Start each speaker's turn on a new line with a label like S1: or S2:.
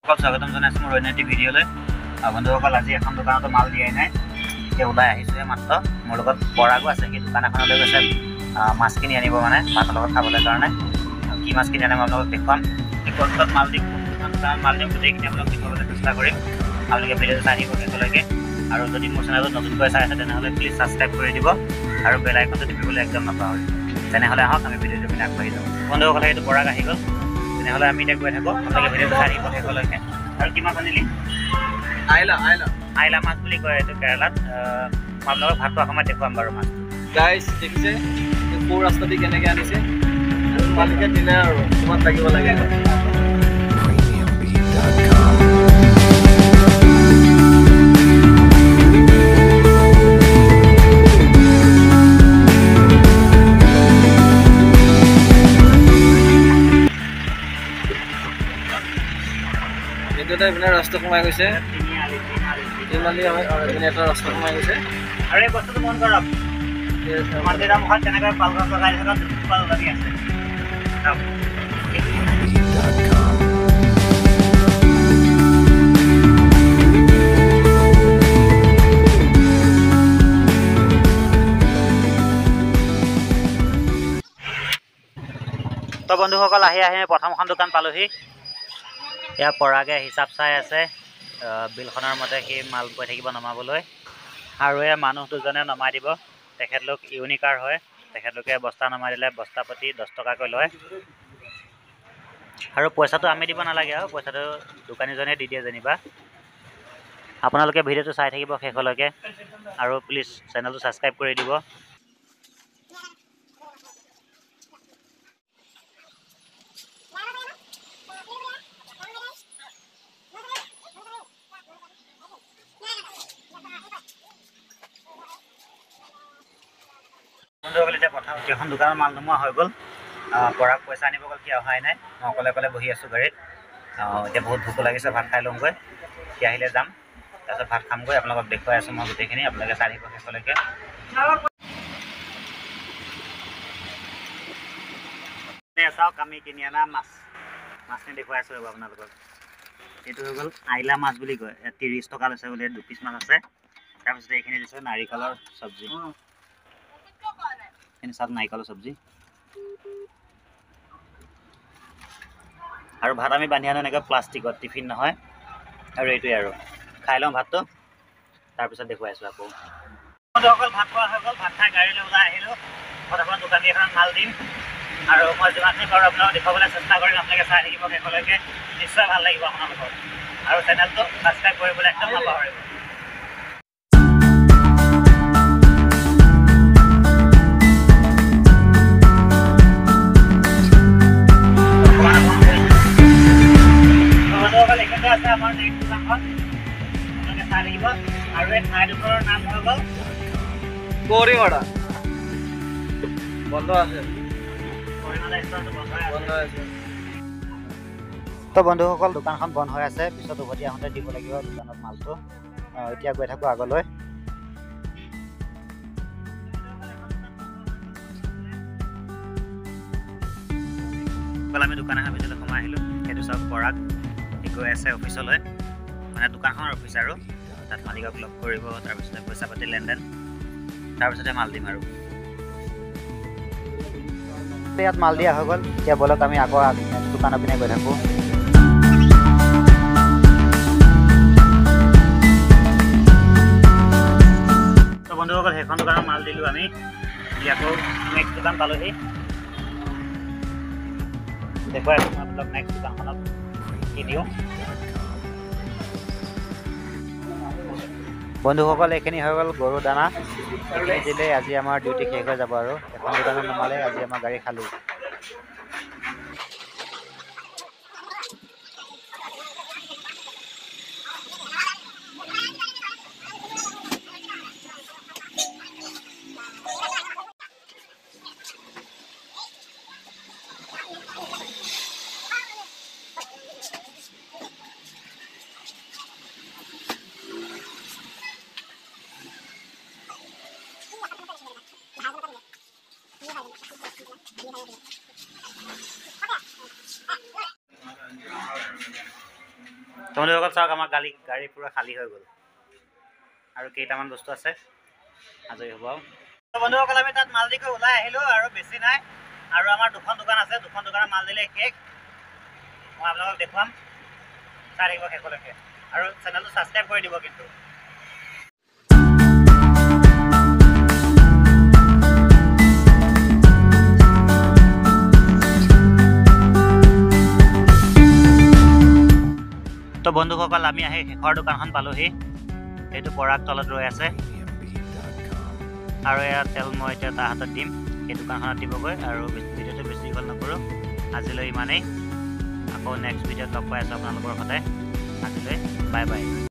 S1: স্বাগতম জনাইছোঁ মোৰ অন্য এটি ভিডিঅ'লৈ। বন্ধুসকল, আজি এখন দোকানতো মাল দিয়াই নাই, এতিয়া ওলাই আহিছোঁহে মাত্ৰ। মোৰ লগত পৰাগো আছে, সি দোকান এখনলৈ গৈছে মাছ কিনি আনিব, মানে ভাতৰ লগত খাবলৈ কাৰণে। কি মাছ কিনি আনে মই আপোনালোকক দেখুৱাম। ক'ত মাল দিম, কোনখন দোকানত মাল দিম, গোটেইখিনি আপোনালোক দেখুৱাবলৈ চেষ্টা কৰিম। আপোনালোকে ভিডিঅ'টো চাই থাকিব শেষলৈকে। আৰু যদি মোৰ চেনেলটো নতুনকৈ চাই আছে তেনেহ'লে প্লিজ ছাবস্ক্ৰাইব কৰি দিব আৰু বেল আইকনটো টিপিবলৈ একদম নাপাহৰিব। তেনেহ'লে আহক আমি ভিডিঅ'টো পিনে আগবাঢ়ি যাওঁ। বন্ধুসকল, সেইটো পৰাগ আহি গ'ল। তেনেহ'লে আমি এতিয়া গৈ থাকোঁ, আপোনালোকে ভিডিঅ'টো চাই থাকিব শেষলৈকে। আৰু কি মাছ আনিলি?
S2: আইলা, আইলা,
S1: আইলা মাছ বুলি কয় এইটো কেৰেলাত। মই আপোনালোকক ভাত খোৱা সময়ত দেখুৱাম বাৰু মাছটো।
S2: গাইজ দেখিছে সৰু ৰাস্তা দি কেনেকৈ আনিছে, মালিকে দিলে আৰু কিমান লাগিব লাগে। এইটো এটা এইপিনে ৰাস্তা সোমাই গৈছে, তিনিআলি হয়, আৰু এইপিনে এটা ৰাস্তা সোমাই গৈছে।
S1: আৰু এই বস্তুটো মন কৰক, মন্দিৰৰ মুখত তেনেকৈ পালগছ লগাই থকা দুজোপা লাগি আছে। তো বন্ধুসকল, আহি আহি প্ৰথমখন দোকান পালোহি। এয়া পৰাগে হিচাপ চাই আছে, বিলখনৰ মতে সি মাল গৈ থাকিব নমাবলৈ। আৰু এয়া মানুহ দুজনে নমাই দিব, তেখেতলোক ইউনিকাৰ হয়। তেখেতলোকে বস্তা নমাই দিলে বস্তা প্ৰতি 10 টকাকৈ লয়। আৰু পইচাটো আমি দিব নালাগে, আৰু পইচাটো দোকানীজনে দি দিয়ে যেনিবা। আপোনালোকে ভিডিঅ'টো চাই থাকিব শেষলৈকে আৰু প্লিজ চেনেলটো ছাবস্ক্ৰাইব কৰি দিব। বন্ধুসকল, এতিয়া প্ৰথম কেইখন দোকানত মাল নমোৱা হৈ গ'ল। পৰাগ পইচা আনিব গ'ল, সি অহাই নাই। মই অকলে অকলে বহি আছোঁ গাড়ীত। এতিয়া বহুত ভোকো লাগিছে, ভাত খাই লওঁগৈ। সি আহিলে যাম, তাৰপিছত ভাত খামগৈ। আপোনালোকক দেখুৱাই আছোঁ মই গোটেইখিনি, আপোনালোকে চাই থাকিব শেষলৈকে। চাওক আমি কিনি অনা মাছ, মাছখিনি দেখুৱাই আছোঁ ৰ'ব আপোনালোকক। এইটো হৈ গ'ল আইলা মাছ বুলি কয়। ইয়াত 30 টকা লৈছে বুলি, 2 পিচ মাছ আছে। তাৰপিছতে এইখিনি দিছে নাৰিকলৰ চব্জি, এইখিনি চাওক নাৰিকলৰ চব্জি। আৰু ভাত আমি বান্ধি আনো এনেকৈ প্লাষ্টিকত, টিফিন নহয়। আৰু এইটোৱে আৰু খাই লওঁ ভাতটো, তাৰপিছত দেখুৱাই আছোঁ আকৌ। বন্ধুসকল, ভাত খোৱা হৈ গ'ল। ভাত খাই গাড়ীলৈ ওলাই আহিলোঁ। ফটাফট দোকানী এখনত মাল দিম আৰু মই যিমানখিনি পাৰোঁ আপোনালোকক দেখুৱাবলৈ চেষ্টা কৰিম। আপোনালোকে চাই থাকিব শেষলৈকে, নিশ্চয় ভাল লাগিব আপোনালোকৰ। আৰু চেনেলটো ছাবস্ক্ৰাইব কৰিবলৈ একদম নাপাহৰিব। বন্ধুসকল, এইখিনিতে আছে আমাৰ নেক্সট দোকানখন, আপোনালোকে চাই থাকিব। আৰু এই ঠাইডোখৰৰ নাম হৈ গ'ল
S2: গৌৰীমাৰা। বন্ধ আছে,
S1: বন্ধ আছে। তো বন্ধুসকল, দোকানখন বন্ধ হৈ আছে, পিছত উভতি আহোঁতে দিব লাগিব দোকানত মালটো। এতিয়া গৈ থাকোঁ আগলৈ। আমি দোকান এখন ভিতৰলৈ সোমাই আহিলোঁ। সেইটো চাওক পৰাগ গৈ আছে অফিচলৈ, মানে দোকানখনৰ অফিচ। আৰু তাত মালিকক লগ কৰিব, তাৰপিছতে পইচা পাতি লেনদেন, তাৰপিছতে মাল দিম। আৰু ইয়াত মাল দিয়া হৈ গ'ল। এতিয়া ব'লক আমি আকৌ নেক্সট দোকানৰ পিনে গৈ থাকোঁ। তো বন্ধুসকল, সেইখন দোকানত মাল দিলোঁ আমি। আকৌ নেক্সট দোকান পালোহি। দেখুৱাই আছোঁ মই আপোনালোক নেক্সট দোকানখনত কি দিওঁ। বন্ধুসকল, এইখিনি হৈ গ'ল গৰু দানা। এইখিনি দিলেই আজি আমাৰ ডিউটি শেষ হৈ যাব। আৰু এখন দোকানত নমালে আজি আমাৰ গাড়ী খালী। বন্ধুসকল চাওক, আমাৰ গাড়ী পূৰা খালী হৈ গ'ল আৰু কেইটামান বস্তু আছে, আজৰি হ'ব আৰু। বন্ধুসকল, আমি তাত মাল দি গৈ ওলাই আহিলোঁ আৰু বেছি নাই। আৰু আমাৰ দুখন দোকান আছে, দুখন দোকানত মাল দিলে শেষ। মই আপোনালোকক দেখুৱাম, চাই থাকিব শেষলৈকে আৰু চেনেলটো ছাবস্ক্ৰাইব কৰি দিব কিন্তু। তো বন্ধুসকল, আমি আহি শেষৰ দোকানখন পালোহি। এইটো পৰাগ তলত ৰৈ আছে আৰু এয়া তেল মই এতিয়া তাৰ হাতত দিম, সেই দোকানখনত দিবগৈ। আৰু ভিডিঅ'টো বেছি দীঘল নকৰোঁ, আজিলৈ ইমানেই। আকৌ নেক্সট ভিডিঅ'ত লগ পাই আছোঁ আপোনালোকৰ সৈতে। আজিলৈ বাই বাই।